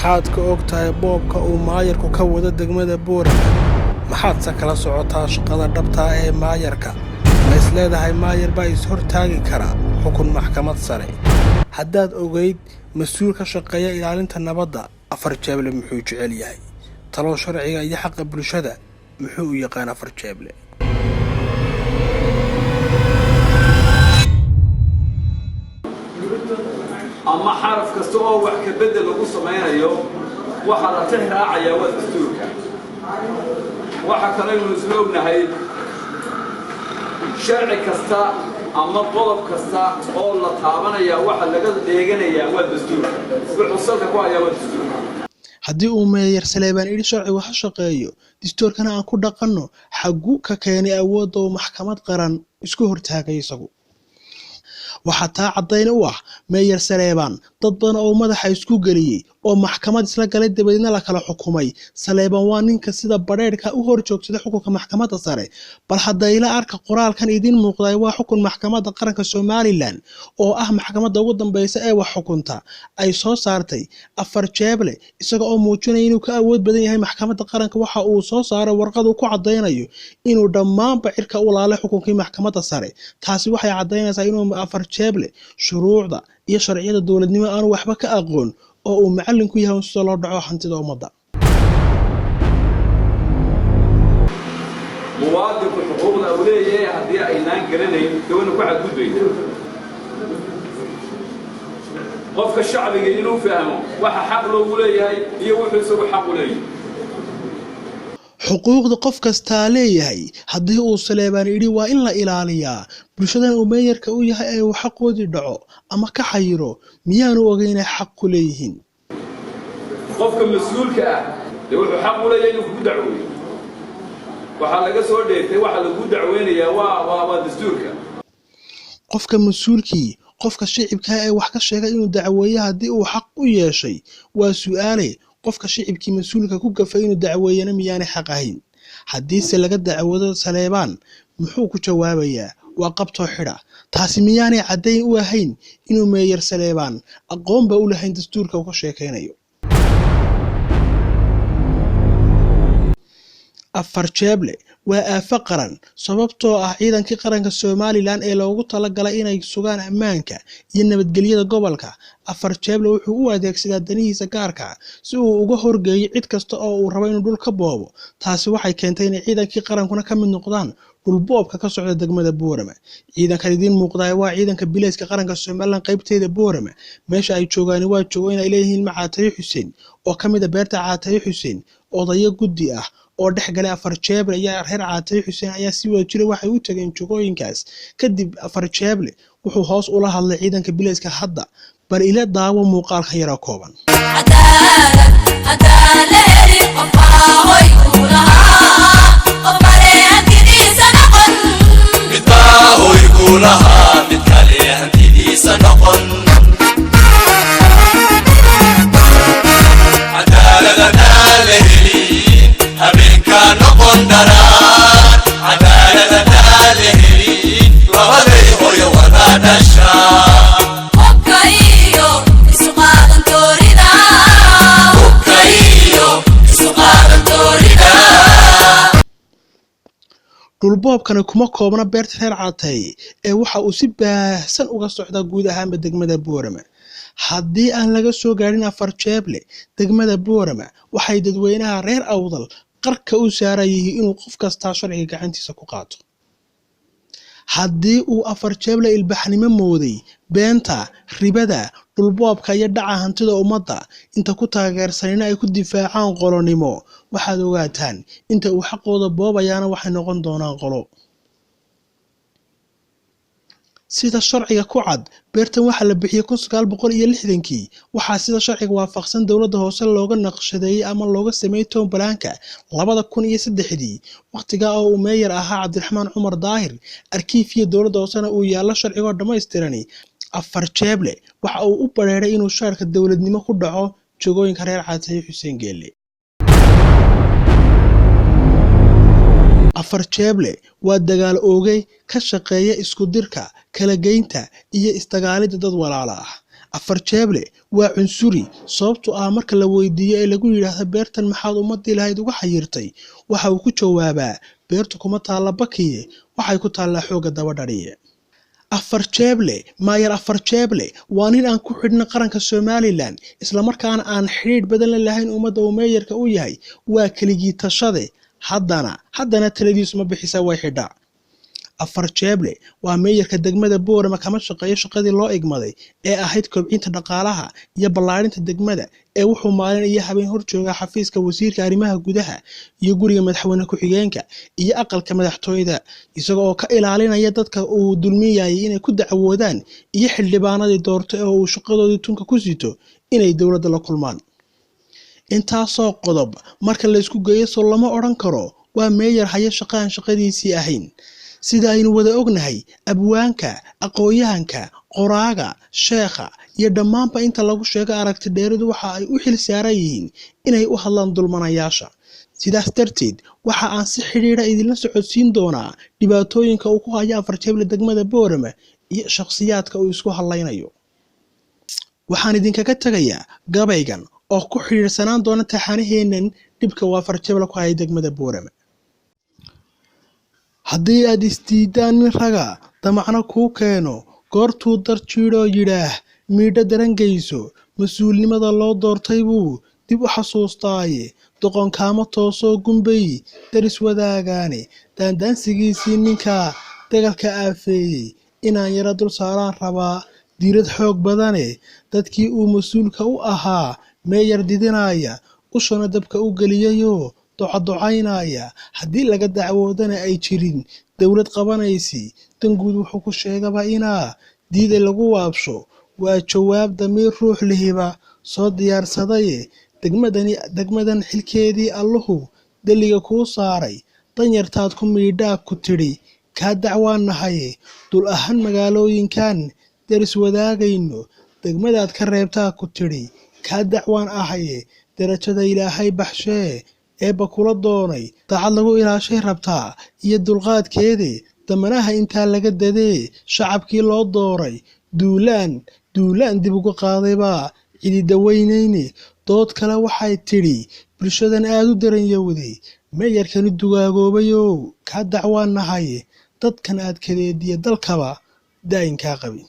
Maxaad ka og tahay boobka uu maayarku ka wado degmada Boorama? Maxaadse kala socotaa shaqada dhabta ah ee maayarka? Ma is leedahay maayar baa is hortaagi kara xukun maxkamad sare? Haddaad ogayd mas-uul ka shaqeeya ilaalinta nabadda, Afar Jeeble muxuu jecel yahay? Talo sharciga iyo xaqa bulshada muxuu u yaqaan Afar Jeeble? Ama xaraf kasta oo wax ka bedel lagu samaynayo, waxaa la tix raacayaa waa dastuurka. Waxa kaleynu isla ognahay, sharci kasta ama qodob kasta oo la taabanayaa waxa laga dheeganayaa waa dastuurka, wuxuu salka ku hayaa waa dastuurka. Haddii uu meeyar Saleebaan idhi sharcigu ha shaqeeyo, distoorkana aan ku dhaqanno, xagguu ka keenay awoodda uu maxkamad qaran isku hortaagay isagu? Waxaa taa caddayn u ah meeyar Saleebaan dad badan oo madaxa isku geliyey oo maxkamad isla galay, dabadeedna la kala xukumay. Saleebaan waa ninka sida badheedhka u hor joogsaday xukunka maxkamadda sare. Bal haddayla arka qoraalkan idiin muuqday, waa xukun maxkamadda qaranka Somalilan oo ah maxkamadda ugu dambeysa ee wax xukunta ay soo saartay. Afar Jeeble isaga oo muujinaya inuu ka awood badan yahay maxkamadda qaranka, waxa uu soo saaray warqad uu ku caddaynayo inuu dhammaanba cirka u laalay xukunkii maxkamadda sare. Taasi waxay caddaynaysaa inuu Afar Jeeble shuruucda iyo sharciyada dowladnimo aanu waxba ka aqoon oo uu macallin ku yahay sida loo dhaco hantida ummadda. Muwaadinku xuquuqda uu leeyahay haddii aynaan garanayn, dee waynu ku xadgudbayna. Qofka shacbiga inuu fahmo waxa xaq loogu leeyahay iyo wuxuu isagu xaq u leeyahay. Xuquuqda qof kastaa leeyahay haddii uu Saleebaan idhi waa in la ilaaliyaa, bulshadan uu meeyarka u yahay ee uu xaqoodii dhaco ama ka xayiro, miyaanu ogeynay xaq ku leeyihiin? Qofka mas-uulka ah dee wuxuu xaq u leeyahay inuu kugu dacweeyo. Waxaa laga soo dheegtay waxa lagu dacweynayaa waa dastuurka. Qofka mas-uulkii qofka shicibka ee wax ka sheegay inuu dacweeyo haddii uu xaq u yeeshay waa su'aale, qofka shicibkii mas-uulka ku gafay inuu dacweeyana miyaanay xaq ahayn? Haddiise laga dacwado Saleebaan muxuu ku jawaabayaa? Waa qabtoo xidha. Taasi miyaanay caddayn u ahayn inuu meeyar Saleebaan aqoonba u lahayn dastuurka uu ka sheekaynayo? Afar Jeeble waa aafo qaran, sababtoo ah ciidankii qaranka Somalilan ee loogu talagalay inay sugaan ammaanka iyo nabadgelyada gobolka, Afar Jeeble wuxuu u adeegsadaa danihiisa gaarka si uu uga horgeeyo cid kasta oo uu rabo inuu dhul ka boobo. Taasi waxay keentay inay ciidankii qarankuna ka mid noqdaan dhulboobka ka socda degmada Boorama. Ciidankan idiin muuqdaa waa ciidanka bilayska qaranka Somalilan qaybteeda Boorama. Meesha ay joogaani waa joogo in ay leeyihiin ilma Caatayo Xuseen oo ka mid a beerta Caatayo Xuseen. Odayo guddi ah oo dhex galay Afar Jeeble iyo reer Caatayo Xuseen ayaa si wada jira waxay u tageen jogooyinkaas. Kadib Afar Jeeble wuxuu hoos ula hadlay ciidanka bilayska. Hadda bal ila daawo muuqaalka yaroo kooban. Dhulboobkani kuma koobna beerta reer Caateeye ee waxa uu si baahsan uga socdaa guud ahaanba degmada Boorama. Haddii aan laga soo gaadhin Afar Jeeble degmada Boorama, waxay dadweynaha reer Awdal qarka u saaran yihiin inuu qof kastaa sharciga gacantiisa ku qaato. Haddii uu Afar Jeeble ilbaxnimo mooday beenta, ribada, dhulboobka iyo dhaca hantida ummadda, inta ku taageersanina ay ku difaacaan qolonimo, waxaad ogaataan inta uu xaqooda boobayaana waxay noqon doonaan qolo. Sida sharciga ku cad, beertan waxaa la bixiyey 1960-kii. Waxaa sida sharciga waafaqsan dowladda hoose looga naqshadeeyey ama looga sameeyey townbalaanka 2003-dii, wakhtigaa oo uu meeyar ahaa Cabdiraxmaan Cumar Daahir. Arkiifiya dowladda hoosena uu yaallo sharcigoo dhammaystirani. Afar Jeeble waxa uu u badheedhay inuu shaarka dowladnimo ku dhaco jogooyinka reer Caatayo Xuseen Geelle. Afar Jeeble waa dagaal oogay ka shaqeeya isku dirka, kala geynta iyo isdagaalidda dad walaala ah. Afar Jeeble waa cunsuri, sababtoo ah marka la weydiiyo ee lagu yidhaahdo beertan maxaad ummadii lahayd uga xayirtay, waxa uu ku jawaabaa beertu kuma taalla Bakiye, waxay ku taallaa xoogga Dabadhariye. Afar Jeeble, Maayar Afar Jeeble waa nin aan ku xidhna qaranka Somalilan, islamarkaana aan xidhiidh badan la lahayn ummadda uu meeyarka u yahay. Waa keligii tashade, haddana taladiisu ma bixisa, way xidhaa. Afar Jeeble waa meeyarka degmada Boorama, kama shaqeeyo shaqadii loo igmaday ee ahayd kobcinta dhaqaalaha iyo ballaarinta degmada, ee wuxuu maalin iyo habeen hor joogaa xafiiska wasiirka arrimaha gudaha iyo guriga madaxweyne ku-xigeenka iyo aqalka madaxtooyada, isaga oo ka ilaalinaya dadka uu dulmiyayay inay ku dacwoodaan iyo xildhibaanadii doortay oo uu shaqadoodii tunka ku sito inay dowladda la kulmaan. Intaasoo qodob marka la isku geeyo, soo lama odhan karo waa meeyar haya shaqo aan shaqadiisii ahayn? Sida aynu wada ognahay, abwaanka, aqoon-yahanka, qoraaga, sheekha iyo dhammaanba inta lagu sheego aragti dheeridu waxa ay u xil saaran yihiin inay u hadlaan dulmanayaasha. Sidaas darteed waxa aan si xidhiidha idinla socodsiin doonaa dhibaatooyinka uu ku hayo Afar Jeeble degmada Boorama iyo shakhsiyaadka uu isku hadlaynayo. Waxaan idinkaga tegayaa gabaygan oo ku xidhiidhsanaan doona taxanaheennan dhibka uu Afar Jeeble ku haya degmada Boorama. Haddii aad isdiidaan nin raga damacna kuu keeno, goortuu dar jiidhoo yidhaah miidho darangeyso, mas-uulnimada loo doortay buu dib u xasuustaaye, doqonkaama toosoo gunbay daris wadaagaane, daandaansigiisii ninkaa dagalka aafeeyey inaan yara dul saaraan rabaa diirad xoog badane. Dadkii uu mas-uulka u ahaa meeyar didinaya, ushana dabka u geliyayoo docadocaynaya, haddii laga dacwoodana ay jirin dowlad qabanaysi, danguud wuxuu ku sheegaba inaa diiday lagu waabsho, waa jawaab damiir ruux lihiba soo diyaarsadaye. Degmadan xilkeedii Alluhu daliga kuu saaray, danyartaad ku miidhaa ku tidhi kaa dacwaan nahaye, dul ahaan magaalooyinkan daris wadaagayno, degmadaad ka reebtaa ku tidhi kaa dacwaan ahaye, darajada Ilaahay baxshee eebba kula doonay, daacad lagu ilaashay rabtaa iyo dulqaadkeede, damanaha intaa laga dadee shacabkii loo dooray duulaan dib uga qaadaybaa cidi daweyneyne. Dood kale waxay tidhi bulshadan aad u daranyowday, meeyarkani dugaagoobayow kaa dacwaan nahaye, dadkan aad kadeediya dalkaba daa'inkaa qabin.